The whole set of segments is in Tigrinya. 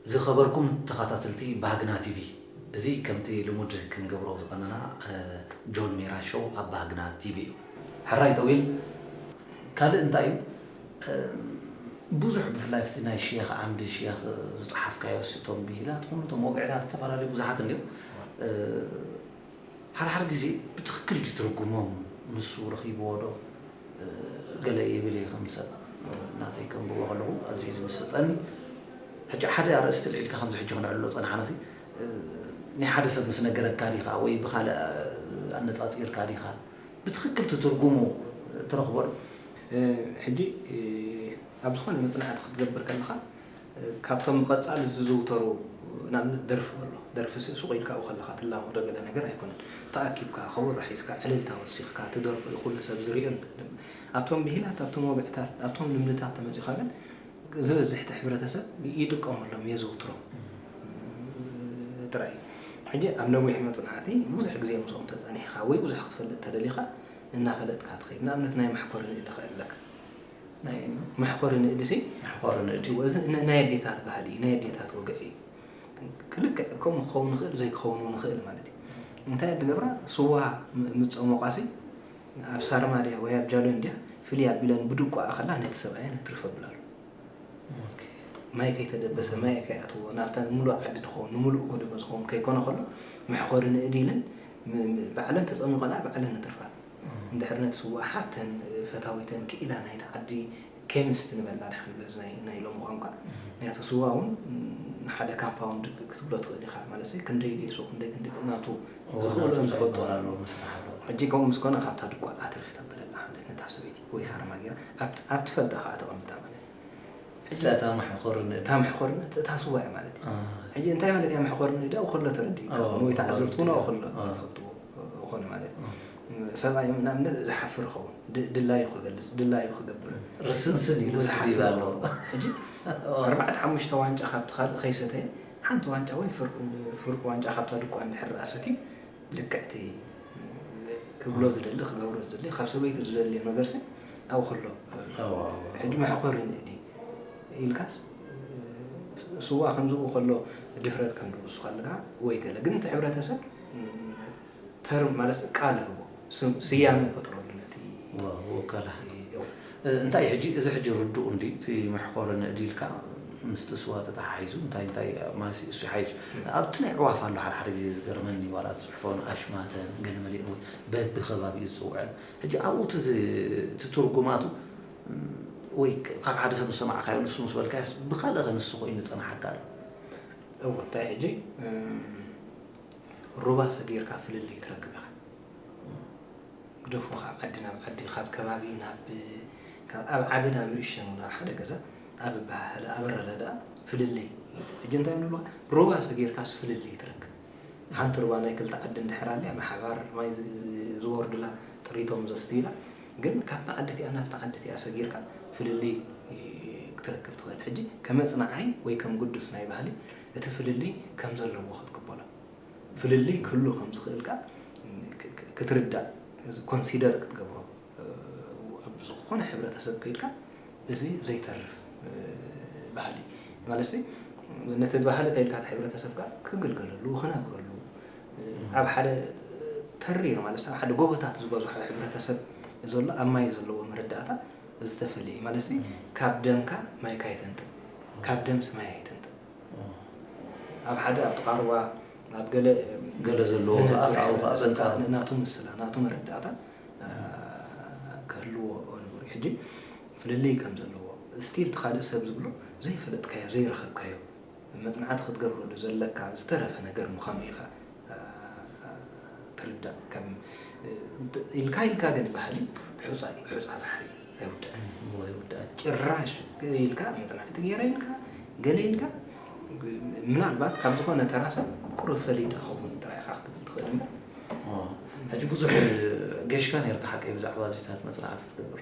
ዝኸበርኩም ተኸታተልቲ ባህግና ቲቪ፣ እዚ ከምቲ ልሙድ ክንገብሮ ዝቐነና፣ እ፣ ጆን ሜራ ሾው ኣብ ባህግና ቲቪ እዩ። ሕራይ ጠዊል። ካልእ እንታይ እዩ? እ፣ ብዙሕ ብፍላይ ኣብቲ ናይ ሼኽ ዓምዲ ሼኽ ዝጸሓፍካዮ፣ እቶም ብሂላት፣ እቶም ወግዕታት ዝተፈላለዩ ብዙሓት እንድዮም። እ፣ ሓደ ሓደ ግዜ ብትኽክል ድዩ ትርጉሞም ንሱ ረኺብዎ ዶ? እ፣ ገለ ይብል እየ ከም ሰብ፣ እ፣ ናተይ ከንብቦ ከለኹ ኣዝዩ እዩ ዝምስጠኒ። ሕጂ ሓደ ኣርእስቲ ልዒልካ ከምዚ ሕጂ ክነዕልሎ ጸናሕናሲ፣ እ፣ ናይ ሓደ ሰብ ምስ ነገረካ ዲኻ ወይ ብኻልእ ኣነጻጺርካ ዲኻ ብትኽክል ትትርጉሙ ትረኽቦ ዶ? እ፣ ሕጂ፣ እ፣ ኣብ ዝኾነ መጽናዕቲ ክትገብር ከለኻ፣ እ፣ ካብቶም ብቐጻሊ ዝዝውተሩ፣ ንኣብነት ደርፊ ኣሎ። ደርፊ ስ-፣ ሱቕ ኢልካ ኣብኡ ከለኻ ትላመዶ ገለ ነገር ኣይኮነን። ተኣኪብካ፣ ከበሮ ሒዝካ፣ ዕልልታ ወሲኽካ ትደርፎ እዩ ኩሉ ሰብ ዝርእዮን። ኣብቶም ብሂላት፣ ኣብቶም ወግዕታት፣ ኣብቶም ልምድታት ተመጺኻ ግን ዝበዝሕ እቲ ሕብረተሰብ ይጥቀመሎም፣ የዘውትሮም ጥራይ እዩ። ሕጂ ኣብ ነዊሕ መጽናዕቲ ብዙሕ ግዜ ምስኦም ተጸኒሕካ ወይ ብዙሕ ክትፈልጥ ተደሊኻ እናፈለጥካ ትኸይድ። ንኣብነት ናይ መሕኮሪ ንእዲ ክዕለካ። ናይ መሕኮሪ ንእዲ ሲ መሕኮሪ ንእዲ። እዚ ን-፣ ናይ ኣዴታት ባህሊ እዩ፣ ናይ ኣዴታት ወግዒ እዩ። ክልክዕ ከምኡ ክኸውን ይኽእል፣ ዘይክኸውን እውን ይኽእል ማለት እዩ። እንታይ እየ ዝገብራ? ስዋ ም-፣ ምጸሞቓሲ ኣብ ሳርማ ድያ ወይ ኣብ ጃሎን ድያ ፍልይ ኣቢለን ብድቋ ከላ ነቲ ሰብኣየን ክትርፍ ኣብላሉ። ኦኬ። ማይ ከይተደበሰ፣ ማይ ከይኣትዎ፣ ናብታ ንምሉእ ዓዲ ዝኸውን፣ ንምሉእ ጎደቦ ዝኸውን ከይኮነ ከሎ፣ መሕኮሪ ንእዲ ኢለን ም-፣ ም-፣ ባዕለን ተጸሚቐላ፣ ባዕለን ነትርፋ። እም። እንድሕር ነቲ ስዋ ሓተን፣ ፈታዊተን ክኢላ ናይቲ ዓዲ ኬሚስት ንበላ ድሓን በዚ ናይ፣ ናይ ሎሚ ቋንቋ። እም። ምኽንያቱ ስዋ እውን ንሓደ ካምፓውንድ ክትብሎ ትኽእል ኢኻ። ማለት ክንደይ ጌሶ፣ ክንደይ፣ ክንደይ ናቱ እዎ፣ ዝኽእሎን ናቱ ዝፈልጦ ዝፈልጦ ኣሎ። ኣሎ፣ መስርሕ ኣሎ። ሕጂ ከምኡ ምስ ኮነ ካብታ ድቋ ኣትርፊ ተብለላ ማለት ነታ ሰበይቲ ወይ ሳርማ ጌራ ኣብ፣ ኣብ ትፈልጣ ከኣ ተቐምጣ ማለት። ሕጂ እዛ እታ መሕኮሪ ንእዲ። እታ መሕኮሪ ንእዲ፣ እታ ስዋ እያ ማለት እዩ። አ። ሕጂ እንታይ ማለት እያ መሕኮሪ ንእዲ? ኣብ ከሎ ተረዲእካ ኣዎ፣ ክኾን ወይ ተዓዘብቲ እውን ኣዎ፣ ኣብ ከሎ ኣዎ። ይፈልጥዎ ክኾን ማለት እዩ። ኣዎ። ሰብኣይ ንኣብነት ዝሓፍር ይኸውን፣ ድ-፣ ድላዩ ክገልጽ፣ ድላዩ ክገብር። ርስንስን ኢሉ ዝሓፍር ዝሓፍር ኣሎ። ይኸውን። ሕጂ ኣዎ። ኣርባዕተ ሓሙሽተ ዋንጫ ካብቲ ካልእ ከይሰተየ፣ ሓንቲ ዋንጫ ወይ ፍርቂ፣ ፍርቂ ዋንጫ ካብታ ድቋ እንድሕር ደኣ ሰትዩ፣ ልክዕቲ ክብሎ ዝደሊ፣ ክገብሮ ዝደሊ፣ ካብ ሰበይቱ ዝደሊ ነገርሲ ኣብኡ ከሎ። ኣዎ፣ ኣዎ። ሕጂ መሕኮሪ ንእዲ ኢልካስ፣ ስዋ ከምዚ ከሎ ድፍረት ከም ዝውስኸልካ ወይ ገለ። ግን እቲ ሕብረተሰብ፣ ተርም ማለት ቃል ይህቦ፣ ስም፣ ስያመ ይፈጥረሉ ነቲ ዋው፣ ወከላ። እዎ። እ፣ እንታይ ሕጂ፣ እዚ ሕጂ ርዱእ እንዲ፣ እቲ መሕኮሪ ንእዲ ኢልካ ምስቲ ስዋ ተተሓሒዙ እንታይ፣ እንታይ፣ ማሲ እሱ ይሓይሽ። እም። ኣብቲ ናይ ኣዕዋፍ ኣሎ ሓደ ሓደ ግዜ ዝገርመኒ፣ ዋላ ኣብ ጽሑፎን ኣሽማተን ገለ መሊኡ እውን በቢ ከባቢኡ ዝጽውዐን። ሕጂ ኣብኡ እቲ ዝ-፣ እቲ ትርጉማቱ፣ እም፣ ወይ ክ-፣ ካብ ሓደ ሰብ ዝሰማዕካዮ ንሱ ምስ በልካዮስ ብኻልእ ከ ንሱ ኮይኑ ዝጸንሓካ ኣሎ? እወ፣ እንታይ ሕጂ፣ እም፣ ሩባ ሰጊርካ ፍልልይ ትረክብ ኢኻ። ግደፎ ካብ ዓዲ ናብ ዓዲ፣ ካብ ከባቢ ናብ፣ ካብ፣ ኣብ ዓቢ ናብ ንእሽተን እውን ኣብ ሓደ ገዛ፣ ኣብ ኣበሃህላ፣ ኣብ ኣረዳድኣ ፍልልይ። ሕጂ እንታይ ንብሎ? ሩባ ሰጊርካስ ፍልልይ ትረክብ። ሓንቲ ሩባ ናይ ክልተ ዓዲ እንድሕር ኣልያ፣ ብሓባር ማይ ዝ-፣ ዝወርዱላ፣ ጥሪቶም ዘስትዩላ፣ ግን ካብታ ዓዲ እቲኣ ናብታ ዓዲ እቲኣ ሰጊርካ ፍልልይ ክትረክብ ትኽእል። ሕጂ ከመጽንዓይ ወይ ከም ግዱስ ናይ ባህሊ እቲ ፍልልይ ከም ዘለዎ ክትቅበሎ። ፍልልይ ክህሉ ከም ዝኽእል ከኣ ክ-፣ ክ-፣ ክትርዳእ፣ ኮንሲደር ክትገብሮ፣ ኣብ ዝኾነ ሕብረተሰብ ከይድካ እዚ ዘይተርፍ ባህሊ፣ ማለት ነቲ ባህሊ እንታይ ኢልካ እቲ ሕብረተሰብ ከኣ ክግልገለሉ፣ ክነብረሉ፣ ኣብ ሓደ ተሪር፣ ማለት ኣብ ሓደ ጎቦታት ዝበዝሖ ሕብረተሰብ ዘሎ ኣብ ማይ ዘለዎ መረዳእታ ዝተፈልየ እዩ። ማለት እም። ካብ ደምካ ማይካ ኣይተንጥብ፣ ካብ ደምሲ ማይ ኣይተንጥብ። እም። ኣብ ሓደ፣ ኣብ ጥቓ ሩባ፣ ኣብ ገለ፣ ገለ ዘለዎ ዝነብር ከኣ ኣብኡ ከኣ ሕብረተሰብ ጸንጻሩ። ናቱ ምስላ፣ ናቱ መረዳእታ፣ እ፣ ክህልዎ ንቡር እዩ። ሕጂ ፍልልይ ከም ዘለዎ፣ ስቲል እቲ ካልእ ሰብ ዝብሎ ዘይፈለጥካዮ፣ ዘይረኸብካዮ፣ መጽናዕቲ ክትገብረሉ ዘለካ ዝተረፈ ነገር ምዃኑ ኢኻ፣ እ፣ ትርዳእ። ከም፣ እ፣ ኢልካ ኢልካ ግን ባህሊ ሑጻ እዩ፣ ሑጻ ባሕሪ ኣይውዳእን። እሞ ኣይውዳእን። ጭራሽ ኢልካ መጽናዕቲ ገይረ ኢልካ፣ ገለ ኢልካ፣ ምናልባት ካብ ዝኾነ ተራ ሰብ ቁሩብ ፈሊጠ ኸውን ጥራይ ኢኻ ክትብል ትኽእል እምበር። ኦ፣ ሕጂ ብዙሕ ገሽካ ነርካ ሓቀይ ብዛዕባ እዚታት መጽናዕቲ ክትገብር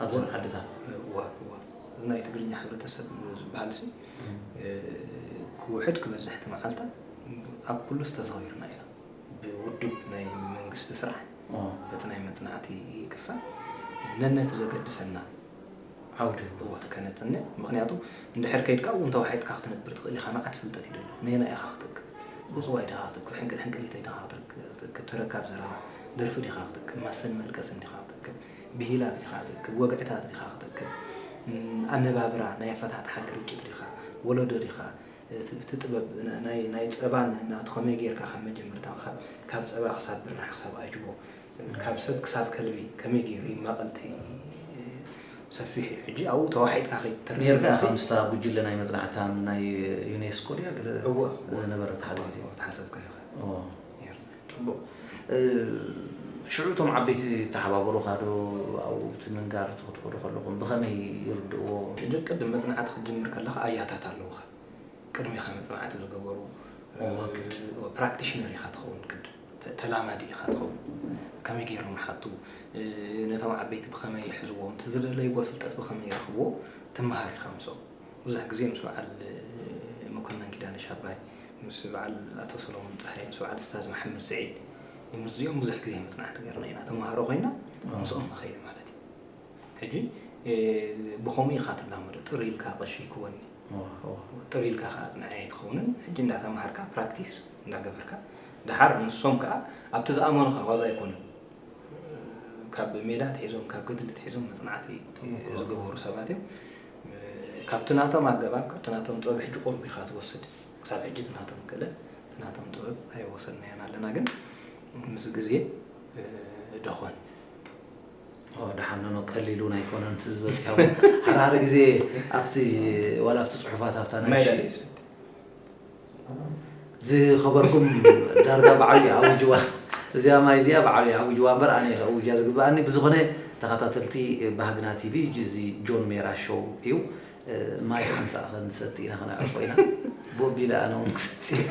ኣብዘን እወ። ዓድታት? እወ፣ እወ። እዚ ናይ ትግርኛ ሕብረተሰብ ዝበሃል ሲ፣ እም። እ፣ ክውሕድ ክበዝሕ እቲ መዓልታት ኣብ ኩሉ ዝተዘዊርና ኢና። ብውዱብ ናይ መንግስቲ ስራሕ፣ ኦ። በቲ ናይ መጽናዕቲ ክፋል ነነቲ ዘገድሰና ዓውዲ። እወ ከነጽንዕ። ምኽንያቱ እንድሕር ከይድካ እውን ተዋሒጥካ ክትነብር ትኽእል ኢኻ። መዓት ፍልጠት እዩ ደሎ። ነየናይ ኢኻ ክትእክብ? ውጽዋይ ዲኻ ክትእክብ? ሕንቅል ሕንቅሊተይ ዲኻ ክትእክብ? ተረካብ ዘረባ ደርፊ ዲኻ ክትእክብ? ማሰን መልቀስን ዲኻ ክትእክብ? ብሂላት ዲኻ ክትእክብ? ወግዕታት ዲኻ ክትእክብ? ኣነባብራ ናይ ኣፈታትሓ ግርጭት ዲኻ? ወለዶ ዲኻ? እቲ ጥበብ ናይ ጸባን ናቱ ከመይ ጌርካ ካብ መጀመርታ ካብ ጸባ ክሳብ ብራሕ ክሳብ ኣጅቦ ካብ ሰብ ክሳብ ከልቢ ከመይ ገይሩ ይማቐል እቲ ሰፊሕ እዩ። ሕጂ ኣብኡ ተዋሒጥካ ከይትተርፍ ነይርካ ምእንቲ ኢኻ ምስታ ጉጅለ ናይ መጽናዕታ ናይ ዩኔስኮ ድያ ገለ እወ፣ ዝነበረት ሓደ ግዜ። ተሓሰብካ ኢኻ። እዎ። ነይሩ። ጽቡቕ። እ፣ ሽዑ እቶም ዓበይቲ ተሓባበሩኻ ዶ ኣብኡ እቲ ምንጋር እቲ ክትከዱ ከለኹም ብኸመይ ይርድእዎ? ሕጂ ቅድም መጽናዕቲ ክትጅምር ከለኻ ኣያታት ኣለውኻ። ቅድሚኻ መጽናዕቲ ዝገበሩ እወ፣ ግድ። ፕራክቲሽነር ኢኻ ትኸውን ቅድም። ተ- ተላማዲ ኢኻ ትኸውን። ከመይ ገይሮም ይሓቱ፣ እ፣ ነቶም ዓበይቲ ብኸመይ ይሕዝዎም፣ እቲ ዝደለይዎ ፍልጠት ብኸመይ ይረኽብዎ ትመሃር ኢኻ ምስኦም። ብዙሕ ግዜ ምስ በዓል እ፣ መኮነን ኪዳነ ሻባይ፣ ምስ በዓል ኣቶ ሰሎሞን ጸሃየ፣ ምስ በዓል እስታዝ መሓመድ ስዒድ፣ ምስዚኦም ብዙሕ ግዜ መጽናዕቲ ገርና ኢና። ተመሃሮ ኮይና ምስኦም ንኸይድ ማለት እዩ። ሕጂ እ፣ ብኸምኡ ኢኻ ትላመዶ። ጥር ኢልካ ቀሺ ይክወኒ። እዎ፣ እዎ። ጥር ኢልካ ከኣ ኣጽንዐ ኣይትኸውንን። ሕጂ እንዳተማሃርካ ፕራክቲስ እንዳገበርካ ድሓር ንሶም ከኣ ኣብቲ ዝኣመኑኻ ዋዛ ኣይኮኑን። ካብ ሜዳ ትሒዞም ካብ ገድሊ ትሒዞም መጽናዕቲ ተመክሮ። ዝገበሩ ሰባት እዮም። ካብቲ ናቶም ኣገባብ ካብቲ ናቶም ጥበብ ሕጂ ቁሩብ ኢኻ ትወስድ። ክሳብ ሕጂ እቲ ናቶም ክእለት እቲ ናቶም ጥበብ ኣይወሰድናዮን ኣለና። ግን ምስ ግዜ እ፣ ደኾን ኦ፣ ደሓን ኖኖ ቀሊል እውን ኣይኮነን እቲ ዝበዝሖ። ሓደ ሓደ ግዜ ኣብቲ ዋላ ኣብቲ ጽሑፋት ኣብታ ናይ ማይ ሺ- ዳሊ ዝሰቲ ዝኸበርኩም ዳርጋ ብዓብዩ ኣውጅዋ። እዚኣ ማይ እዚኣ ብዓብዩ ኣውጅዋ እምበር ኣነ እየ ከእውጃ ዝግብኣኒ። ብዝኾነ ተኸታተልቲ ባህግና ቲቪ፣ እዚ ጆን ሜራ ሾው እዩ። ማይ ሓንሳእ ክንሰቲ ኢና፣ ክነዕርፎ ኢና። ቦቢለ ኣነ እውን ክሰቲ እየ።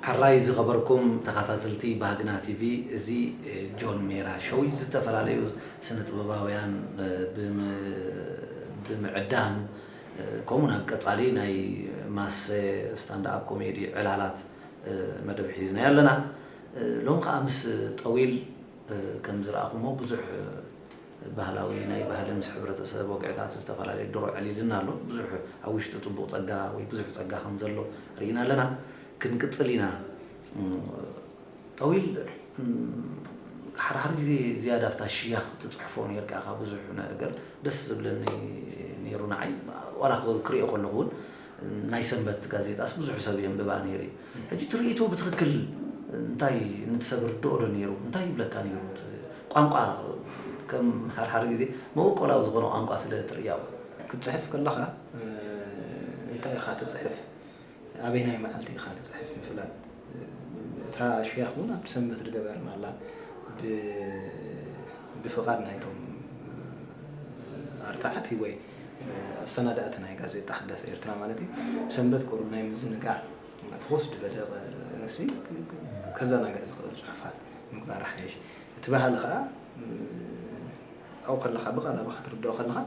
ሕራይ ዝኸበርኩም ተኸታተልቲ ባህግና ቲቪ፣ እዚ ጆን ሜራ ሾው እዩ። ዝተፈላለዩ ስነ ጥበባውያን ብም- ብምዕዳም፣ ከምኡ ናብ ቀጻሊ ናይ ማሰ ስታንዳኣፕ ኮሜዲ ዕላላት መደብ ሒዝና ኣለና። ሎሚ ከዓ ምስ ጠዊል ከም ዝረኣኹሞ ብዙሕ ባህላዊ ናይ ባህሊ ምስ ሕብረተሰብ ወግዕታት ዝተፈላለዩ ድሮ ዕሊልና ኣሎ። ብዙሕ ኣብ ውሽጢ ጽቡቕ ጸጋ ወይ ብዙሕ ጸጋ ከም ዘሎ ርኢና ኣለና። ክንቅጽል ኢና። ጠዊል ሓደ ሓደ ግዜ ዝያዳ ኣብታ ሽያኽ ትጽሕፎ ነርካ ኢኻ ብዙሕ ነገር ደስ ዝብለኒ ነይሩ ንዓይ። ዋላ ክሪኦ ከለኹ እውን ናይ ሰንበት ጋዜጣስ ብዙሕ ሰብ የንብባ ነይሩ እዩ። ሕጂ ትርኢቶ ብትኽክል እንታይ ነቲ ሰብ ርድኦ ዶ ነይሩ? እንታይ ይብለካ ነይሩ? ቋንቋ ከም ሓደ ሓደ ግዜ መበቆላዊ ዝኾነ ቋንቋ ስለ ትርእያ ክትጽሕፍ ከለኻ እንታይ ኢኻ ትጽሕፍ? ኣበይናይ መዓልቲ ኢኻ ትጽሕፍ ምፍላጥ። እታ ሽያኽ እውን ኣብቲ ሰንበት ዝገበርና ኣላ። ብፍቓድ ናይቶም ኣርታዕቲ ወይ ኣሰናዳእቲ ናይ ጋዜጣ ሓዳስ ኤርትራ ማለት እዩ። ሰንበት ቁሩብ ናይ ምዝንጋዕ ፍኹስ ዝበለ ነሲ ከዘናግዕ ዝኽእል ጽሑፋት ምግባር ሓይሽ። እቲ ባህሊ ከዓ ኣብኡ ከለኻ ብቐረባ ክትርድኦ ከለኻ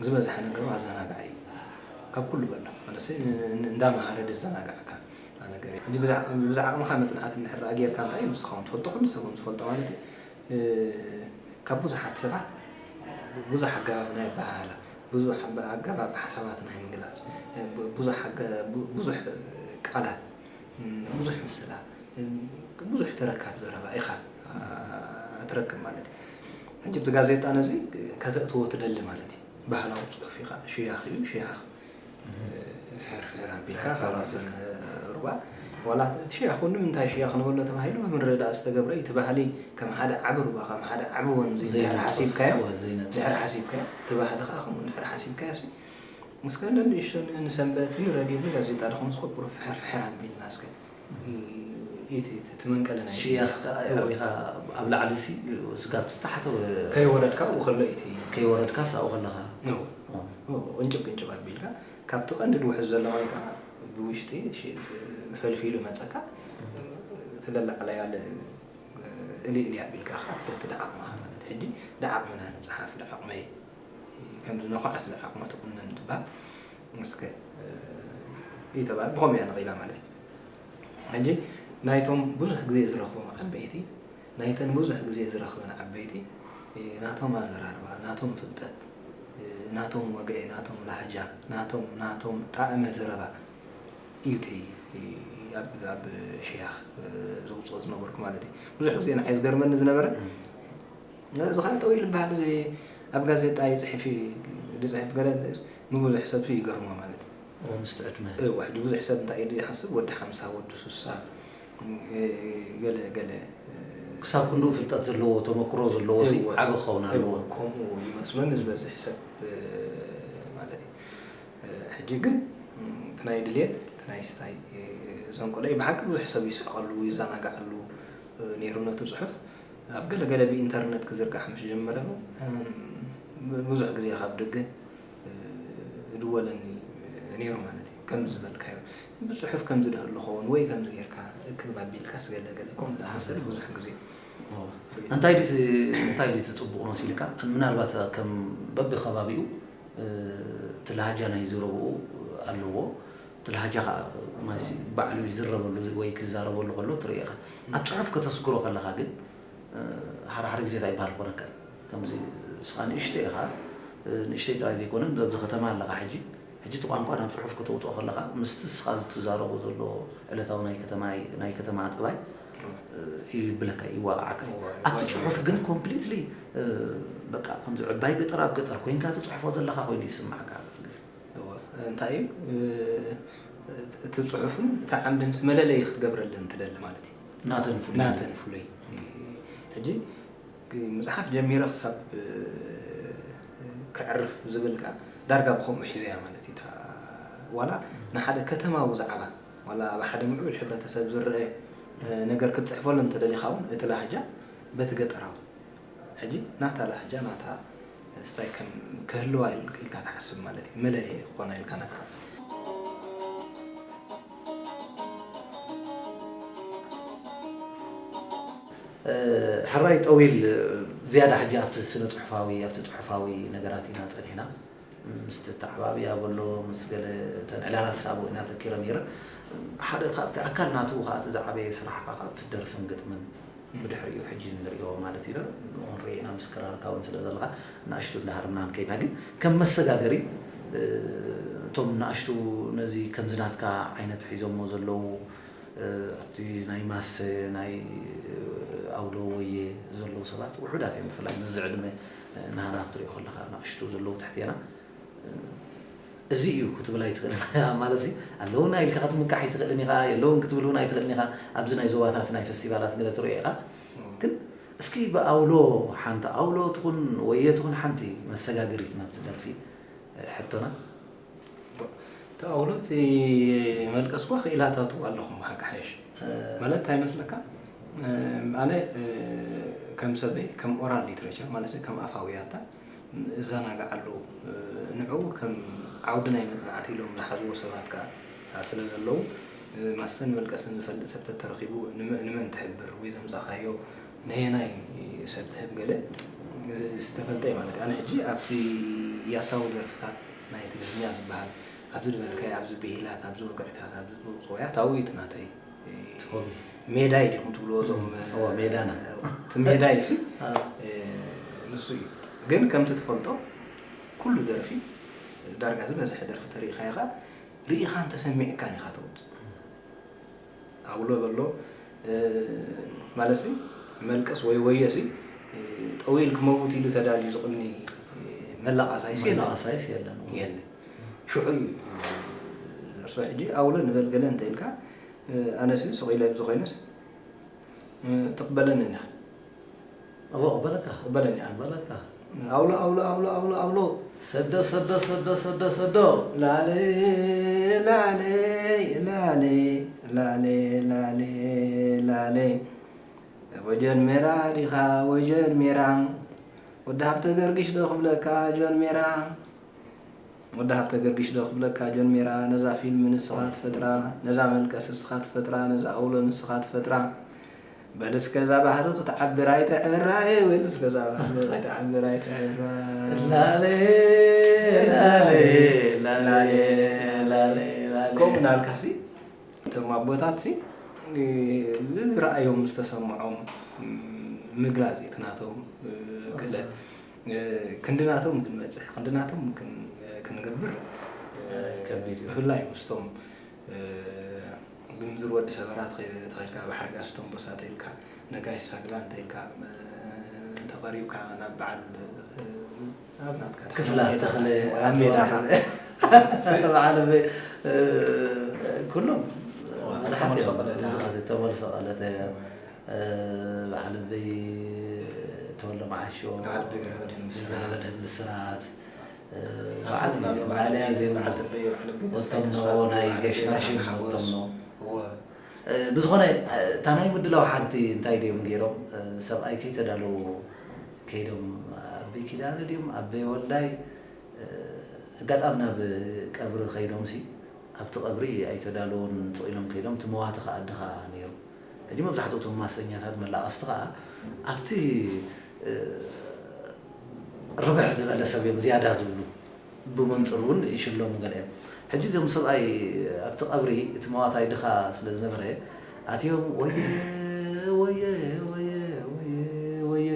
ዝበዝሐ ነገሩ ኣዘናጋዒ እዩ። ካብ ኩሉ በሎ ማለትሲ እንዳመሃረ ዘዘናጋዕካ ነገር እዩ። ሕጂ ብዛ ዓቕምኻ መፅናዕቲ እንድሕር ደኣ ጌርካ እንታይ እዩ ንስኻ እውን ትፈልጦ ኩሉ ሰብ እውን ዝፈልጦ ማለት እዩ። ካብ ብዙሓት ሰባት ብዙሕ ኣገባብ ናይ ኣበሃህላ፣ ብዙሕ ኣገባብ ሓሳባት ናይ ምግላፅ፣ ብዙሕ ቃላት፣ ብዙሕ ምስላ፣ ብዙሕ ተረካብ ዘረባ ኢኻ ትረክብ ማለት እዩ። ሕጂ ብቲ ጋዜጣ ነዚ ከተእትዎ ትደሊ ማለት እዩ። ባህላዊ ፅሑፍ ኢኻ ሽያኽ እዩ ሽያኽ ፍሕር ፍሕር ኣቢልካ ካብ ማሰን ሩባ ዋላ እቲ ሽያኽ እውን ንምንታይ ሽያኽ ንበሎ ተባሂሉ ብምርድዳእ ዝተገብረ እዩ። እቲ ባህሊ ከም ሓደ ዓቢ ሩባ ከም ሓደ ዓቢ ወንዚ እንድሕር ሓሲብካዮ እንድሕር ሓሲብካዮ እቲ ባህሊ ከዓ ከምኡ እንድሕር ሓሲብካዮ እስከ ንእሽቶ ንሰንበት ንረድዮ ንጋዜጣ ዶ ከምዚ ቁሩብ ፍሕር ፍሕር ኣቢልና እስከ እቲ መንቀሊ ናይ ሽያኽ ከዓ ኢኻ ኣብ ላዕሊ ሲ ስጋብ ትታሕተ ከይወረድካ ኣብኡ ከሎ እቲ ከይወረድካ ሳኡ ከለኻ ቅንጭብ ቅንጭብ ኣቢልካ ካብቲ ቀንዲ ድውሕዝ ዘሎ ማይ ከዓ ብውሽጢ ፈልፊሉ መፀካ እቲ ለላዕላይ ኣለ እሊ እሊ ኣቢልካ ከዓ ትሰቲ ደዓቕምኻ ማለት ሕጂ ደዓቕምና ንፅሓፍ ደዓቕመይ ከምዚ ነዃዕ ስለ ዓቕማ ትቑነን ትበሃል። እስከ፣ እ፣ ይተባል ብኸምኡ እያ ነቒላ ማለት እዩ። ሕጂ ናይቶም ብዙሕ ግዜ ዝረኽቦም ዓበይቲ፣ ናይተን ብዙሕ ግዜ ዝረኽበን ዓበይቲ፣ እ፣ ናቶም ኣዘራርባ፣ ናቶም ፍልጠት፣ እ፣ ናቶም ወግዒ፣ ናቶም ላህጃ፣ ናቶም፣ ናቶም ጣዕመ ዘረባ እዩ እቲ ኣብ፣ ኣብ ሽያኽ፣ እ፣ ዘውፅኦ ዝነበርኩ ማለት እዩ። ብዙሕ ግዜ ንዓይ ዝገርመኒ ዝነበረ፣ እም። እዚ ኸዓ ጠው ኢሉ በሃል፣ እዚ ኣብ ጋዜጣ ይፅሕፍ እዩ፣ ዝፅሕፍ ገለ ንብዙሕ ሰብ ይገርሞ ማለት እዩ። ኦ፣ ምስቲ ዕድመ። እወ፣ ሕጂ ብዙሕ ሰብ እንታይ እዩ ዝሓስብ? ወዲ ሓምሳ፣ ወዲ ሱሳ፣ እ፣ ገለ፣ ገለ፣ እ፣ ክሳብ ክንድኡ ፍልጠት ዘለዎ፣ ተመክሮ ዘለዎ ሲ እወ። ዓቢ ክኸውን ኣለዎ። እወ፣ ከምኡ ይመስለኒ ዝበዝሕ ሰብ፣ እ፣ ማለት እዩ። እ፣ ሕጂ ግን፣ እ፣ እቲ ናይ ድልየት፣ እቲ ናይ ስታይ፣ እ፣ እዞም ቆልዑ ብሓቂ ብዙሕ ሰብ ይስሕቐሉ፣ ይዘናግዓሉ፣ እ፣ ነይሩ ነቲ ጽሑፍ። ኣብ ገለ ገለ ብኢንተርነት ክዝርጋሕ ምስ ጀመረ እውን፣ እም፣ ብ-፣ ብዙሕ ግዜ ካብ ደገ፣ እ፣ እድወለኒ ነይሩ ማለት እዩ። ከምዚ ዝበልካዮ፣ ብጽሑፍ ከምዚ ዶ ኣሎ ኸውን ወይ ከምዚ ጌርካ እክብ ኣቢልካስ ገለ ገለ ከምኡ ዝኣመሰለ ብዙሕ ግዜ። ኦ። እንታይ ድዩ እቲ፣ እንታይ ድዩ እቲ ጽቡቕ መሲልካ? ምናልባት ከም በብኸባቢኡ፣ እ፣ እቲ ላህጃ ናይ ዝረብኡ ኣለዎ። እቲ ላህጃ ኸዓ ማለትሲ ባዕሉ ይዝረበሉ ወይ ክዛረበሉ ከሎ ትርኢ ኢኻ። ኣብ ጽሑፍ ከተስግሮ ከለኻ ግን፣ እ፣ ሓደ ሓደ ግዜ እንታይ ይበሃል ክኾነካ እዩ። ከምዚ ንስኻ ንእሽተይ ኢኻ፣ እ፣ ንእሽተይ ጥራይ ዘይኮነ፣ ኣብዚ ከተማ ኣለኻ ሕጂ። ሕጂ እቲ ቋንቋ ናብ ጽሑፍ ከተውጽኦ ከለኻ፣ ምስቲ ንስኻ ዝትዛረቦ ዘሎ ዕለታዊ ናይ ከተማ፣ ናይ ከተማ ጠባይ፣ እ፣ ይብለካ፣ ይዋቕዓካ። እወ፣ ኣብቲ ይዋቕዓካ። ጽሑፍ ግን ኮምፕሊትሊ፣ እ፣ በቃ ከምዚ ዕባይ ገጠር ኣብ ገጠር ኮይንካ ትጽሕፎ ዘለኻ ኮይኑ ይስማዓካ። እወ፣ እንታይ እዩ፣ እ፣ እቲ ጽሑፍን እቲ ዓምድንስ መለለዪ ክትገብረለን ትደሊ ማለት እዩ። ናተን ፍሉይ። ናተን ፍሉይ። ሕጂ ግ-፣ ምጽሓፍ ጀሚረ ክሳብ፣ እ፣ ከዕርፍ ዝብል ከኣ ዳርጋ ብኸምኡ ሒዘያ ማለት እዩ። እታ ዋላ ንሓደ ከተማዊ ዛዕባ፣ ዋላ ኣብ ሓደ ምዕቡል ሕብረተሰብ ዝረአ፣ እ፣ ነገር ክትጽሕፈሉ እንተደሊኻ እውን እቲ ላህጃ በቲ ገጠራዊ፣ ሕጂ ናታ ላህጃ፣ ናታ ስታይ ከም ክህልዋ ኢል-፣ ኢልካ ትሓስብ ማለት እዩ። መለለዪ ክኾና ኢልካ ንዓ። እ፣ ሕራይ ጠዊል፣ ዝያዳ ሕጂ ኣብቲ ስነ ጽሑፋዊ፣ ኣብቲ ጽሑፋዊ ነገራት ኢና ጸኒሕና። ምስቲ ኣተዓባብያ በሎ፣ ምስ ገለ እተን ዕላላት ሳቦ ኢና ተኪረ ነይረ። ሓደ ካብቲ ኣካል ናቱ፣ ከኣ እቲ ዝዓበየ ስራሕካ፣ ከኣ ኣብቲ ደርፍን ግጥምን ብድሕሪኡ ሕጂ ንርእዮ ማለት ኢና። ንኡ ክንርኢ ኢና፣ ምስ ክራርካ እውን ስለ ዘለኻ፣ ንኣሽቱ እንዳሃረምና ንከይድና። ግን ከም መሰጋገሪ፣ እ፣ እቶም ንኣሽቱ ነዚ ከምዚ ናትካ ዓይነት ሒዞሞ ዘለዉ፣ እ፣ ኣብቲ ናይ ማሰ፣ ናይ፣ እ፣ ኣውሎ ወየ ዘለዉ ሰባት ውሑዳት እዮም። ብፍላይ ምስዚ ዕድመ፣ እ፣ ናህና ክትሪኦ ከለኻ፣ ንኣሽቱ ዘለዉ ትሕቴና። እዚ እዩ ክትብል ኣይትኽእልን ኢኻ። ማለት እዚ ኣለውና ኢልካ ክትምካሕ ኣይትኽእልን ኢኻ፣ የለውን ክትብል እውን ኣይትኽእልን ኢኻ። ኣብዚ ናይ ዞባታት ናይ ፈስቲቫላት ገለ ትሪኦ ኢኻ። ግን እስኪ ብኣውሎ፣ ሓንቲ ኣውሎ ትኹን ወየ ትኹን ሓንቲ መሰጋገሪት ናብቲ ደርፊ፣ እ፣ ሕቶና። እቲ ኣውሎ፣ እቲ መልቀስ እኳ ክኢላታቱ ኣለኹም ብሓቂ ሓይሽ። እ፣ ማለት እንታይ ይመስለካ? እ፣ ኣነ፣ እ፣ ከም ሰበይ፣ ከም ኦራል ሊትሬቸር፣ ማለት ከም ኣፋዊ ያታ፣ እዘናግዓሉ፣ ንዕኡ ከም ዓውዲ ናይ መጽናዕቲ ኢሎም ዝሓዝዎ ሰባት ከኣ ስለ ዘለዉ፣ ማስተን መልቀስን ዝፈልጥ ሰብ ተተረኺቡ፣ ንመ-፣ ንመን ትሕብር ወይ ዘምጻኻዮ ነየናይ ሰብ ትህብ ገለ ዝተፈልጠ እዩ ማለት እዩ። ኣነ ሕጂ ኣብቲ ያታዊ ደርፍታት ናይ ትግርኛ ዝበሃል፣ ኣብዚ ዝበልካዮ፣ ኣብዚ ብሂላት፣ ኣብዚ ወግዕታት፣ ኣብዚ ጽውጽዋያት፣ ኣብኡ እዩ እቲ ናተይ። እቲ ሆቢ። ሜዳይ ዲኹም ትብልዎ እዞም፣ እም፣ እዎ፣ ሜዳና። እቲ ሜዳይ ሲ፣ አ። እ፣ ንሱ እዩ። ግን ከምቲ ትፈልጦ፣ ኩሉ ደርፊ፣ ዳርጋ ዝበዝሐ ደርፊ ተሪኢኻዮ ኸኣ፣ ርኢኻን ተሰሚዕካን ኢኻ ተውጽእ። ኣውሎ በሎ፣ እ፣ ማለትሲ፣ መልቀስ ወይ ወየሲ፣ እ፣ ጠዊል ክመውት ኢሉ ተዳልዩ ዝቕኒ፣ እ፣ መላቓሳይሲ የለን። መላቓሳይሲ የለን። የለን። ሽዑ እዩ፣ እርሶ ሕጂ ኣውሎ ንበል ገለ እንተ ኢልካ፣ ኣነሲ ስቕ ኢለ ብዝኾይነስ፣ ትቕበለኒ እንዲያ። እወ፣ እቕበለካ። እቕበለኒ እያ። እቕበለካ። ኣውሎ፣ ኣውሎ፣ ኣውሎ፣ ኣውሎ፣ ኣውሎ። ሰዶ፣ ሰዶ፣ ሰዶ፣ ሰዶ፣ ሰዶ። ላሌ፣ ላሌ፣ ላሌ፣ ላሌ፣ ላሌ፣ ላሌ። ወጀን ሜራ ዲኻ፣ ወጀን ሜራ። ወዲ ሃብተ ገርጊሽ ዶ ክብለካ፣ ጆን ሜራ? ወዲ ሃብተ ገርጊሽ ዶ ክብለካ ጆን ሜራ፣ ነዛ ፊልም ንስኻ ትፈጥራ፣ ነዛ መልቀስ ንስኻ ትፈጥራ፣ ነዛ ኣውሎ ንስኻ ትፈጥራ። በል እስከ እዛ ባህሊ ክትዓብር ኣይተዕብራየ፣ በል እስከ እዛ ባህሊ ክትዓብር ኣይተዕብራ። ላሌ፣ ላሌ፣ ላሌ፣ ላሌ፣ ላሌ። ከምኡ እናልካሲ እቶም ኣቦታት ሲ፣ እ፣ ዝረኣዮም ዝተሰምዖም፣ እ፣ ምግላጽ እዩ እቲ ናቶም፣ እ፣ ክእለት። እ፣ ክንዲ ናቶም ክንበጽሕ፣ ክንዲ ናቶም ክን-፣ ክንገብር፣ እ፣ ከቢድ እዩ። ብፍላይ ምስቶም፣ እ፣ ብምድሪ ወዲ ሰበራ ተኸይ-፣ ተኸይድካ፣ ባሕሪ ጋስ ቶምቦሳ ተይልካ፣ ነጋሽ ሳግላ እንተይልካ፣ እ፣ እንተቐሪብካ ናብ በዓል፣ እ፣ ኣብ ናትካ ክፍላ ተኽለ ኣብ ሜዳ ኸ? በዓል ኣበይ፣ እ፣ ኩሎም ዋ፣ ብዙሓት ተመልሶ እዮም። ቀለታ። ብዙሓት ተመልሶ ቀለታ እዮም። እ፣ በዓል ኣበይ ተወልደ መዓሾ፣ በዓል ኣበይ ገረመድህን ብስራት። ገረመድህን ብስራት፣ እ፣ ኣብቲ በዓል ናሎ በዓል በዓል ኣበይ ዜማ በዓል ኣበይ፣ በዓል ኣበይ ተስፋዬ ወቶም ተስፋ ነው፣ ጽዮን፣ ናይ በዓል ኣበይ ገሽናሽም ብርሃኑ ሓጎስ። ወቶም ነው። እወ። እ፣ ብዝኾነ፣ እ፣ እታ ናይ ምድላው ሓንቲ እንታይ ድዮም ገይሮም? እ፣ ሰብኣይ ከይተዳለዎ ከይዶም፣ ኣበይ ኪዳነ ድዮም ኣበይ ወልዳይ፣ እ፣ ኣጋጣሚ ናብ ቀብሪ ከይዶምሲ ኣብቲ ቀብሪ ኣይተዳለውን፣ ስቕ ኢሎም ከይዶም፣ እቲ መዋቲ ከኣ ኣድኻ ነይሩ። ሕጂ መብዛሕትኡ እቶም ማሰኛታት መላቐስቲ ከኣ ኣብቲ፣ እ፣ ርብሕ ዝበለ ሰብ እዮም ዝያዳ ዝብሉ። ብመንጽር እውን ይሽለሙ ገለ እዮም። ሕጂ እዞም ሰብኣይ ኣብቲ ቀብሪ እቲ መዋቲ ኣድኻ ስለ ዝነበረ ኣትዮም፣ "ወየ፣ ወየ፣ ወየ፣ ወየ፣ ወየ"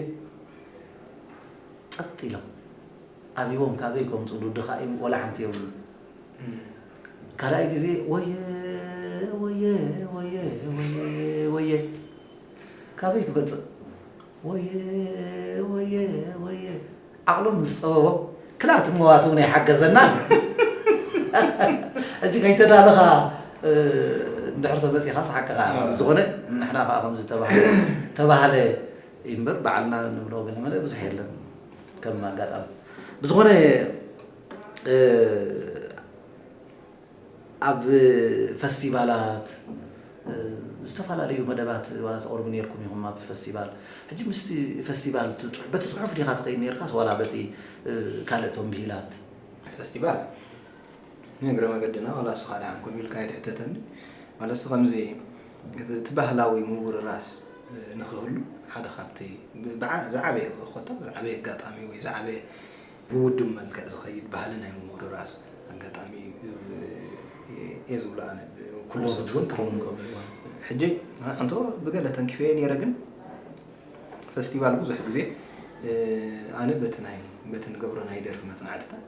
ጸጥ ኢሎም። ኣብዎም ካበይ ከምጽኡ ድኻ እዮም፣ ወላ ሓንቲ የብሉን። እም። ካልኣይ ግዜ፣ "ወየ፣ ወየ፣ ወየ፣ ወየ፣ ወየ" ካበይ ክመጽእ? "ወየ፣ ወየ፣ ወየ" ዓቕሎም ምስ ጸበቦም፣ ክልኣቲ መዋቲ እውን ኣይሓገዘናን። ሕጂ ከይተዳለኻ፣ እ፣ እንድሕር ተመጺኻስ ሓቅኻ። ኣዎ። ዝኾነ ንሕና ከኣ ከምዚ ተባህለ፣ ተባህለ እምበር ባዕልና ንብሎ ገለ መለ ብዙሕ የለን። ከም ኣጋጣሚ። ብዝኾነ፣ እ፣ ኣብ ፈስቲቫላት፣ እ፣ ዝተፈላለዩ መደባት ዋላ ተቕርቡ ነይርኩም ኢኹም ኣብ ፈስቲቫል። ሕጂ ምስቲ ፈስቲቫል እቲ ጽሑ-፣ በቲ ጽሑፍ ዲኻ ትኸይድ ነይርካስ ዋላ በቲ፣ እ፣ ካልእ እቶም ብሂላት? ፈስቲቫል ንእግረ መገድና ዋላ ንስኻ ደኣ ኮን ኢልካ ኣይትሕተተኒ። ማለት ከምዚ እቲ፣ እቲ ባህላዊ ምውርራስ ንኽህሉ ሓደ ካብቲ ብ-፣ ብዓ-፣ ዝዓበየ ኮታ፣ ዝዓበየ ኣጋጣሚ ወይ ዝዓበየ ብውዱብ መልክዕ ዝኸይድ ባህሊ ናይ ምውርራስ ኣጋጣሚ እዩ። እየ ዝብሎ ኣነ። ኩሉ እዎ፣ ሰብ እውን ብትኽክል ከምኡ እውን ከምኡ እዩ። ሕጂ ኣንቶ ብገለ ተንኪፈየ ነይረ፣ ግን ፈስቲቫል ብዙሕ ግዜ፣ እ፣ ኣነ በቲ ናይ፣ በቲ ንገብሮ ናይ ደርፊ መጽናዕትታት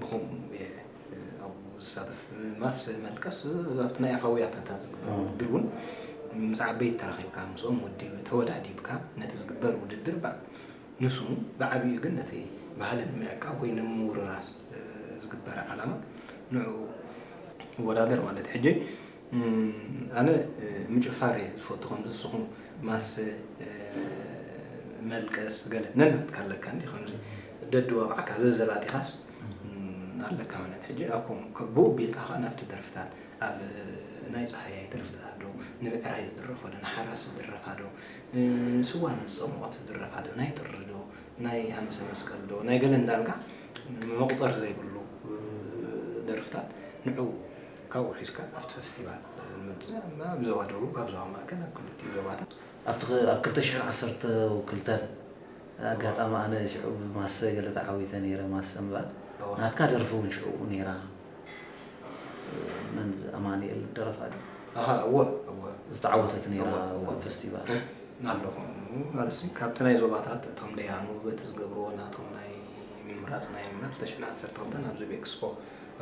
ብኸምኡ እየ፣ እ፣ ኣብኡ ዝሳተፍ። ማስ መልቀስ፣ እ፣ ኣብቲ ናይ ኣፋውያታታት ዝግበር እዎ። ውድድር እውን ምስ ዓበይቲ ተራኺብካ፣ ምስኦም ወዲ-፣ ተወዳዲብካ ነቲ ዝግበር ውድድር ባ-፣ ንሱ ብዓቢኡ ግን ነቲ ባህሊ ንምዕቃብ ወይ ንምውርራስ፣ እ፣ ዝግበር ዓላማ ንዕኡ ይወዳደር ማለት እዩ። ሕጂ፣ እም፣ ኣነ፣ እ፣ ምጭፋር እየ ዝፈቱ። ከምዚ ንስኹም ማሰ፣ እ፣ መልቀስ ገለ ነናትካ ኣለካ እንዲ፣ ከምዚ ደድዋብዓካ ዘዘላጢኻስ፣ እም፣ ኣለካ ማለት። ሕጂ ኣብ ከምኡ ከ-፣ ብኡ ቢልካ ከኣ ናብቲ ደርፍታት፣ ኣብ ናይ ጸሃያይ ደርፍታት ኣሎ፣ ንብዕራይ ዝድረፍ ኣሎ፣ ንሓራስ ዝድረፍ ኣሎ፣ እ፣ ስዋ ንዝጸመቖት ዝድረፍ ኣሎ፣ ናይ ጥሪ ዶ፣ ናይ ሃንሰ መስቀል ዶ፣ ናይ ገለ እንዳልካ መቑጸር ዘይብሉ፣ እ፣ ደርፍታት ንዕኡ ካብኡ ሒዝካ ኣብቲ ፈስቲቫል ንመጽእ፣ ኣብ ዞባ ደቡብ፣ ኣብ ዞባ ማእከል፣ ኣብ ክልቲኡ ዞባታት። ኣብቲ ኽ-፣ ኣብ ክልተ ሽሕን ዓሰርተ ክልተን ኣጋጣሚ ኣነ ሽዑ ብማሰ ገለ ተዓዊተ ነይረ፣ ማሰ እምበኣር። እወ። ናትካ ደርፊ እውን ሽዑ ነይራ። መን ኣማኑኤል ደረፋ ድዩ? ኣሃ፣ እወ፣ እወ። ዝተዓወተት ነይራ እወ፣ እወ። ኣብ ፈስቲቫል። እ፣ ኣለኹ። ማለትሲ ካብቲ ናይ ዞባታት እቶም ደያኑ በቲ ዝገብርዎ ናቶም ናይ ምምራጽ ናይ ምምራጽ ክልተ ሽሕን ዓሰርተ ክልተን ኣብዚ ብኤክስፖ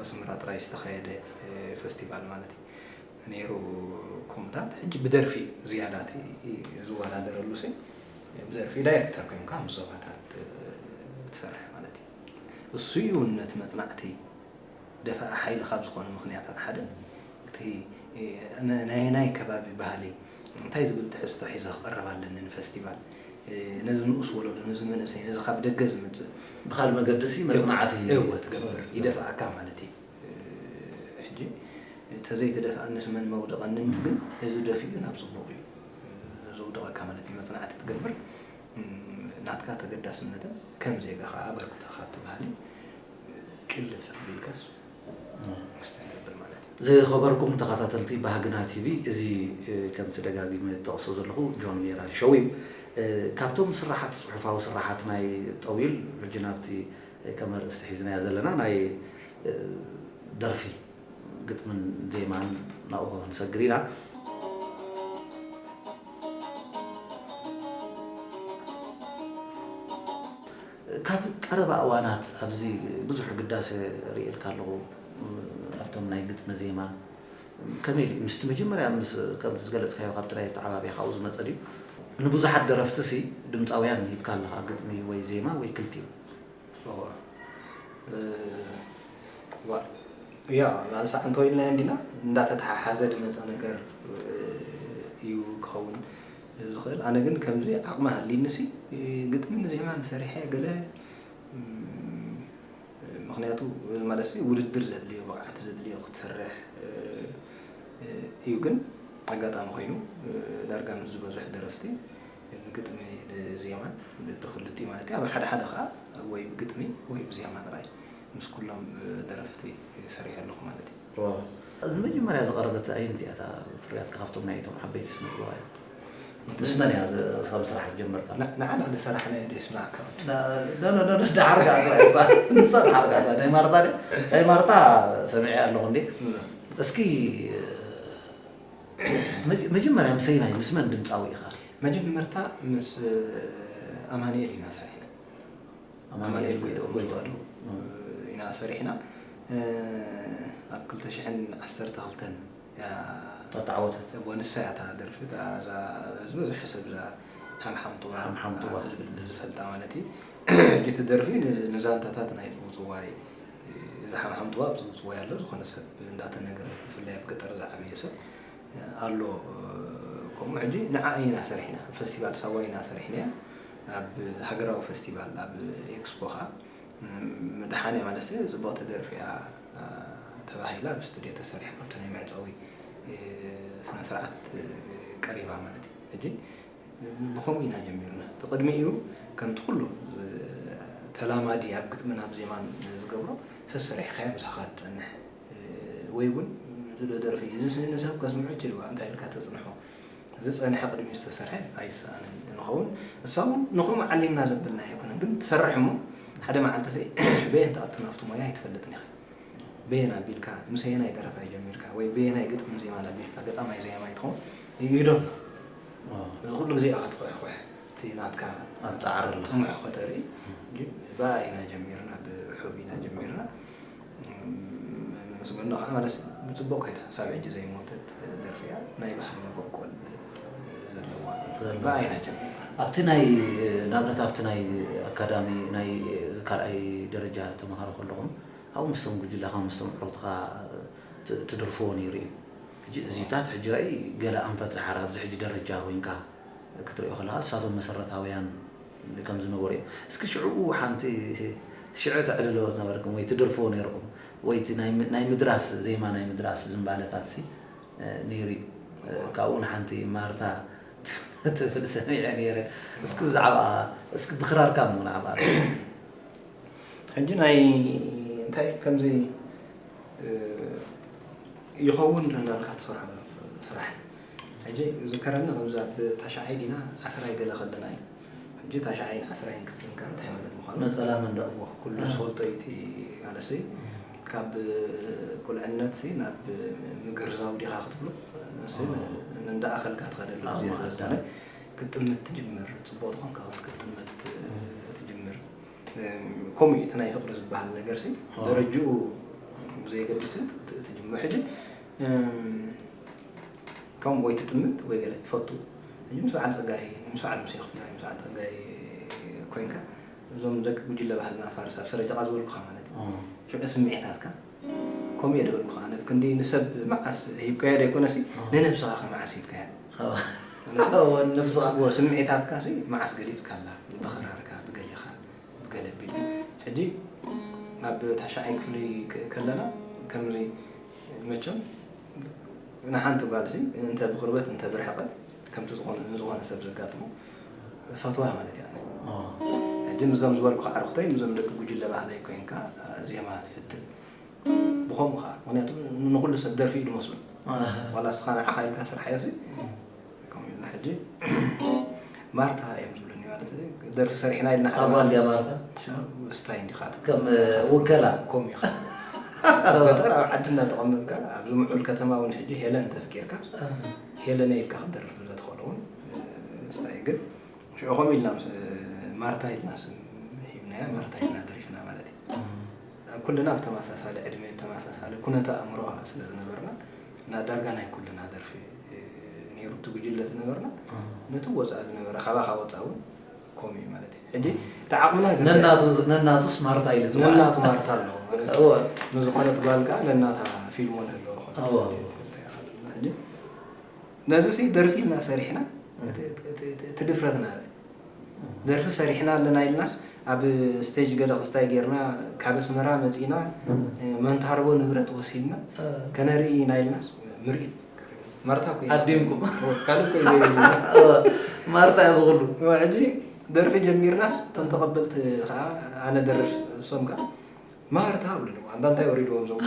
ኣስመራ ጥራይ ዝተኻየደ፣ እ፣ ፈስቲቫል ማለት እዩ። ነይሩ። ከምኡታት ሕጂ ብደርፊ ዝያዳ እቲ ዝወዳደረሉ ሲ ብደርፊ ዳይሬክተር ኮይንካ ምስ ዞባታት ትሰርሕ ማለት እዩ። እሱ እዩ ነቲ መጽናዕቲ ደፋኢ ሓይሊ ካብ ዝኾነ ምኽንያታት ሓደ። እቲ ን-፣ ናይ፣ ናይ ከባቢ ባህሊ እንታይ ዝብል ትሕዝቶ ሒዘ ክቐርብ ኣለኒ ንፈስቲቫል፣ ነዚ ንኡስ ወለዶ፣ ነዚ መንእሰይ፣ ነዚ ካብ ደገ ዝመጽእ ብኻልእ መገዲ ሲ መጽናዕቲ እወ ትገብር፣ ይደፍኣካ ማለት እዩ። ሕጂ እንተዘይተደፍኣንስ መን መውደቐኒ እንብል፣ ግን እዚ ደፊኡ ናብ ጽቡቕ እዩ ዘውድቐካ ማለት እዩ። መጽናዕቲ ትገብር፣ ናትካ ተገዳስነትን ከም ዜጋ ከኣ ኣበርክቶኻ ኣብቲ ባህሊ ጭልፍ ኣቢልካስ ክስታይ ነበር ማለት እዩ። ዝኸበርኩም ተኸታተልቲ ባህግና ቲቪ፣ እዚ፣ እ፣ ከምቲ ደጋጊመ ዝጠቕሶ ዘለኹ ጆን ሜራ ሾው እዩ። እ፣ ካብቶም ስራሓት፣ ጽሑፋዊ ስራሓት ናይ ጠዊል፣ ሕጂ ናብቲ ከም ኣርእስቲ ሒዝናዮ ዘለና ናይ፣ እ፣ ደርፊ፣ ግጥምን ዜማን ናብኡ ክንሰግር ኢና። ካብ ቀረባ እዋናት ኣብዚ ብዙሕ ግዳሰ ርእየልካ ኣለኹ፣ ኣብቶም ናይ ግጥሚ ዜማ። ከመይ ኢሉ ምስቲ መጀመርያ ምስ፣ ከምቲ ዝገለጽካዮ ካብቲ ናይ ተዓባቢያ ካብኡ ዝመጸ ድዩ? ንብዙሓት ደረፍትሲ ድምጻውያን ሂብካ ኣለኻ፣ ግጥሚ ወይ ዜማ ወይ ክልቲኡ። እወ። እ፣ ዋ-፣ ያ፣ ናንሳ እንተወይልናዮ እንዲና፣ እንዳተተሓሓዘ ድመጸ ነገር፣ እ፣ እዩ ክኸውን ዝኽእል። ኣነ ግን ከምዚ ዓቕሚ ሃልዩኒሲ፣ እ፣ ግጥምን ዜማን ሰሪሐ ገለ፣ እም፣ ምኽንያቱ፣ ማለትሲ ውድድር ዘድልዮ፣ ብቕዓት ዘድልዮ ክትሰርሕ፣ እ፣ እ፣ እዩ። ግን ኣጋጣሚ ኮይኑ፣ እ፣ ዳርጋ ምስ ዝበዝሑ ደረፍቲ ብግጥሚ፣ ብዜማን፣ ብክልቲኡ ማለት እዩ። ኣብ ሓደ ሓደ ኸዓ ወይ ብግጥሚ ወይ ብዜማ ጥራይ ምስ ኩሎም፣ እ፣ ደረፍቲ ሰሪሐ ኣለኹ ማለት እዩ። ዋው። እዚ መጀመርያ ዝቐረበት ኣየነይቲ እያ እታ ፍርያትካ ካብቶም ናይቶም ዓበይቲ ስነ ጥበባውያን? ምስ መን እያ ዝ-፣ እስኻ ምስራሕ ዝጀመርካ? ን-፣ ንዓና ዝሰራሕናዮ ዶ ይስማዓካ? ዳ-፣ ዳ-፣ ዳ-፣ ዳ-፣ ዳ-፣ ዳሓር ከኣ ትረአ እሳ። ንሳ ዳሓር ከኣ ትረአ። ናይ ማርታ ድያ? ናይ ማርታ ሰሚዐ ኣለኹ እንዴ? እም። እስኪ፣ መጀ-፣ መጀመርያ ምሰይናይ ምስ መን ድምጻዊ ኢኻ? መጀመርታ ምስ፣ እ፣ ኣማኑኤል ኢና ሰሪሕና። ኣማኑኤል ኣማኑኤል ጎይትኦም ጎይትኦም። ጎይትኦም ኢና ሰሪሕና። እ፣ ኣብ ክልተ ሽሕን ዓሰርተ ክልተን እያ እታ ተዓወተት። እወ፣ ንሳ እያ እታ ደርፊ፣ እታ፣ እዛ ዝበዝሐ ሰብ እዛ ሓምሓም ጡባ ሓምሓም ጡባ። ዝብል ዝፈልጣ ማለት እዩ። ሕጂ እቲ ደርፊ ንዝ-፣ ንዛንታታት ናይ ጽውጽዋይ፣ እዛ ሓምሓም ጡባ ኣብ ጽውጽዋይ ኣሎ፣ ዝኾነ ሰብ እንዳተነገረ፣ ብፍላይ ኣብ ገጠር ዝዓበየ ሰብ ኣሎ። ከምኡ ሕጂ ንዓ ኢና ሰሪሕና፣ ኣብ ፈስቲቫል ሳዋ ኢና ሰሪሕናያ፣ ኣብ ሃገራዊ ፈስቲቫል፣ ኣብ ኤክስፖ ኸዓ፣ ም-፣ ደሓን እያ ማለት እዩ፣ ጽብቕቲ ደርፊ እያ፣ አ፣ ተባሂላ ኣብ ስቱድዮ ተሰሪሓ፣ ኣብቲ ናይ መዕጸዊ፣ እ፣ ስነ ስርዓት፣ እ፣ ቀሪባ ማለት እዩ። ሕጂ ብኸምኡ ኢና ጀሚርና። እቲ ቅድሚኡ ከምቲ ኩሉ፣ እ፣ ተላማዲ ኣብ ግጥምን ኣብ ዜማን ዝገብሮ፣ ሰሰሪሕካዮ ምሳኻ ትጸንሕ። እ፣ ወይ እውን ዝዶ ደርፊ፣ እዚ ስ-፣ ንሰብ ከስምዖ ይችል እዩ፣ እንታይ ኢልካ ተጽንሖ። ዝጸንሐ ቅድሚኡ ዝተሰርሐ ኣይሰኣንን ንኸውን። እሳ እውን ንኸምኡ ዓሊምና ዘበልና ኣይኮነን፣ ግን ትሰርሕ እሞ ሓደ መዓልቲ ሰ-፣ በየን ትኣቱ ናብቲ ሞያ ኣይትፈልጥን ኢኻ። በየን ኣቢልካ፣ ምስ ኣየናይ ደራፋይ ጀሚርካ፣ ወይ በየናይ ግጥምን ዜማን ኣቢልካ፣ ገጣማይ ዘያማይ ትኸውን፣ you don't know። ዋው። እዚ ኩሉ ግዜ ኢኻ ትኹሕኩሕ፣ እቲ ናትካ ኣብ ጻዕሪ ኣለኻ። ጥሙሕ ከተርኢ፣ ም። ጅ-፣ ብኣ ኢና ጀሚርና፣ ብሑብ ኢና ጀሚርና። ም፣ ምስ ጎና ከዓ ማለት ብጽቡቕ ከይዳ፣ ሳብ ሕጂ ዘይሞተት ደርፊ እያ፣ ናይ ባህሊ መበቆል ዘለዋ፣ ዘለዋ። ብኣ ኢና ጀሚርና። ኣብቲ ናይ፣ ንኣብነት ኣብቲ ናይ ኣካዳሚ፣ ናይ ካልኣይ ደረጃ ተምሃሮ ከለኹም፣ ኣብኡ ምስቶም ጉጅለኻ፣ ምስቶም ኣዕሩኽትኻ ት-፣ ትድርፍዎ ነይሩ እዩ። ሕጂ እዚታት ሕጂ ራእይ ገለ ኣንፈት ድሓር ኣብዚ ሕጂ ደረጃ ኮይንካ ክትሪኦ ከለኻ፣ እሳቶም መሰረታውያን ከም ዝነበሩ እዮም። እስኪ ሽዕኡ ሓንቲ ሽዑ ተዕልልዎ ነበርኩም ወይ ትድርፍዎ ነይርኩም? ወይ እቲ ናይ ም-፣ ናይ ምድራስ፣ ዜማ ናይ ምድራስ ዝንባለታት ሲ፣ እ፣ ነይሩ እዩ። እ፣ ካብኡ ንሓንቲ ማርታ ትብል ሰሚዐ ነይረ። እስኪ ብዛዕባ፣ እስኪ ብኽራርካ እሞ ንዓባ። ሕጂ ናይ እንታይ ከምዚ፣ እ፣ ይኸውን እንዳልካ ትሰርሖ ስራሕ። ሕጂ ዝከረኒ ከምዚ ኣብ ታሽዓይ ዲና ዓስራይ ገለ ከለና እዩ። ሕጂ ታሽዓይን ዓስራይን ክፍሊ ምካን እንታይ ማለት ምዃኑ ነጸላ መንደቕ። እዎ፣ ኩሉ እ። ዝፈልጦ እዩ እቲ ማለትሲ። ካብ ቁልዕነትሲ ናብ ምግርዛው ዲኻ ክትብሎ፣ እሱ እ። ን-፣ እንዳኣኸልካ ትኸደሉ ኣብ ግዜ ስለ ማዕዳ። ዝኾነ ክትጥምት ትጅምር፣ ጽቡቕ ዝኾንካ ክትጥምት ትጅምር። እም፣ ከምኡ እዩ እቲ ናይ ፍቕሪ ዝበሃል ነገርሲ፣ ኣዎ። ደረጅኡ ብዘየገድስ ት-፣ ት-፣ ትጅምር። ሕጂ፣ እም፣ ከምኡ ወይ ትጥምት ወይ ገለ ትፈቱ። ሕጂ ምስ በዓል ጸጋይ፣ ምስ በዓል ሙሴ ክፍላይ፣ ምስ በዓል ጸጋይ ኮይንካ፣ እዞም ደቂ ጉጅለ ባህልና ፋርስ ኣብ ሰረጀቓ ዝበልኩኻ ማለት እዩ። ኣዎ። ሽዑ ስምዒታትካ ከምኡ እየ ዝበልኩኻ። ኣነ ብክንዲ ንሰብ መዓስ ሂብካዮ ዘይኮነሲ፣ ኣዎ። ንነብስኻ ከ መዓስ ሂብካያ? ኣዎ። ማለት ኣዎ፣ ንነብስኻ። ጽቡቕ ስምዒታትካ ሲ መዓስ ገሊጽካላ? ብኽራርካ፣ ብገሊኻ፣ ብገለ ቢል። ሕጂ ኣብ ታሽዓይ ክፍሊ ከ-፣ ከለና ከምዚ መቸም ንሓንቲ ጓል ሲ እንተ ብቕርበት እንተ ብርሕቐት ከምቲ ዝኾነ፣ ንዝኾነ ሰብ ዘጋጥሞ ፈትዋ ማለት እያ። ኣዎ። ሕጂ ምስዞም ዝበልኩኻ ኣዕሩኽተይ፣ ምስዞም ደቂ ጉጅለ ባህለይ ኮይንካ ዜማ ትፍትን። ብኸምኡ ከዓ ምክንያቱ ንኩሉ ሰብ ደርፊ እዩ ዝመስሉ። ዋላ እስኻ ንዓኻ ኢልካ ስራሕ እዮሲ ከምኡ ኢልና ሕጂ ማርታ እዮም ዝብሉኒ ማለት ደርፊ ሰሪሕና ኢልና ሓደ ኣብኡ ኣልጋ ማለት ማርታ? ሽዑ ስታይ እንዲኻ ትብሎ። ከም ውከላ? ከምኡ ኢኻ ትብሎ። ገጠር ኣብ ዓዲ እናተቐመጥካ ኣብዚ ምዑል ከተማ እውን ሕጂ ሄለን ተፍቂርካ ሄለነ ኢልካ ክትደርፍ ዘትኸእሎ እውን ስታይ ግን ሽዑ ከምኡ ኢልና ምስ ማርታ ኢልና ስም ሂብናያ ማርታ ኢልና ደሪፍና ማለት እዩ። ኩልና ብተመሳሳሊ ዕድመ ብተመሳሳሊ ኩነተ ኣእምሮ ስለ ዝነበርና እና ዳርጋ ናይ ኩልና ደርፊ ነይሩ እቲ ጉጅለ ዝነበርና ነቲ ወፃእ ዝነበረ ካባኻ ወፃእ እውን ከምኡ እዩ ማለት እዩ ሕጂ እቲ ዓቕምና ግን ነናቱ ነናቱ ስማርታ ኢሉ ዝውዓል። ነናቱ ማርታ ኣለዎ ማለት እዩ እወ። ንዝኾነት ጓል ከዓ ነናታ ፊልሞን ኣለዎ እወ። ሕጂ ነዚ ሲ ደርፊ ኢልና ሰሪሕና እቲ ድፍረትና ደርፊ ሰሪሕና ኣለና ኢልናስ ኣብ ስቴጅ ገለ ክስታይ ጌርና ካብ ኣስመራ መፂና መንታርቦ ንብረት ወሲድና ከነርኢ ኢና ኢልናስ ምርኢት ማርታ ኮ ኣዲምኩም ካልእ ኮ ማርታ እያ ዝኽሉ ሕጂ ደርፊ ጀሚርናስ እቶም ተቐበልቲ ከዓ ኣነ ደርፍ እሶም ከዓ ማርታ ብሉ ኣንታ እንታይ ወሪድዎም ዞም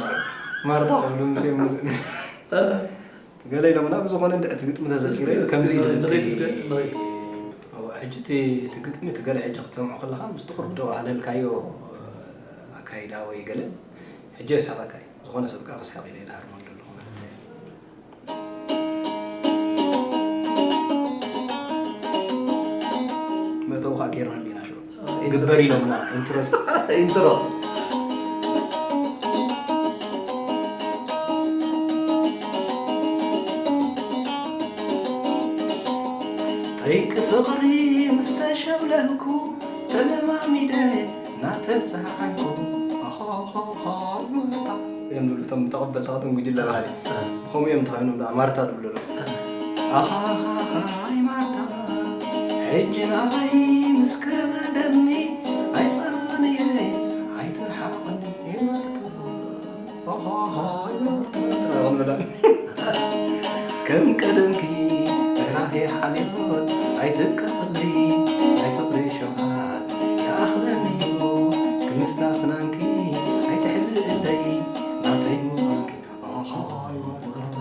ማርታ ክብሉ ምስ ገለ ኢሎምና ብዝኾነ እንድዒ እቲ ግጥሚ ተዘኪረ ከምዚ ኢሉ ሕጂ እቲ ግጥሚ እቲ ገለ ሕጂ ክትሰምዖ ከለኻ ምስ ትቕርብ ዶ ኣለልካዮ ኣካይዳ ወይ ገለ ሕጂ የስሓቐካ እዩ ዝኾነ ሰብ ከዓ ክስሕቕ ኢለ ይድሃርሞ ዘለኹ ማለት እዩ መእተዊ ከዓ ጌርና ሊና ሽዑ ግበር ኢሎምና ኢንትሮ ኢንትሮ ጠይቂ ፍቕሪ ምስ ተሸብለልኩ ተለማሚደ እናተፀዓንኩ እዮም ዝብሉ እቶም ተቐበልቲ ካብቶም ጉጅለ ባህሊ ከምኡ እዮም ተኸይኖም ደኣ ማርታ ዝብሉ ኣለዉ ኣኻኻኻይ ማርታ ሕጂ ንኣይ ምስ ከበደኒ ኣይፀርንየ ኣይትርሓቐኒ ማርታ ኣኻኻይ ማርታ ከም ቀደምኪ ርህራሄ ሓልዮት ኣይትብቀቕለይ ናይ ፍቕሪ ሸውሃት ይኣኽለኒ እዩ ክምስታ ስናንኪ ኣይትሕብእለይ ናተይ ምዃንኪ ኣኻኻይ ማርታ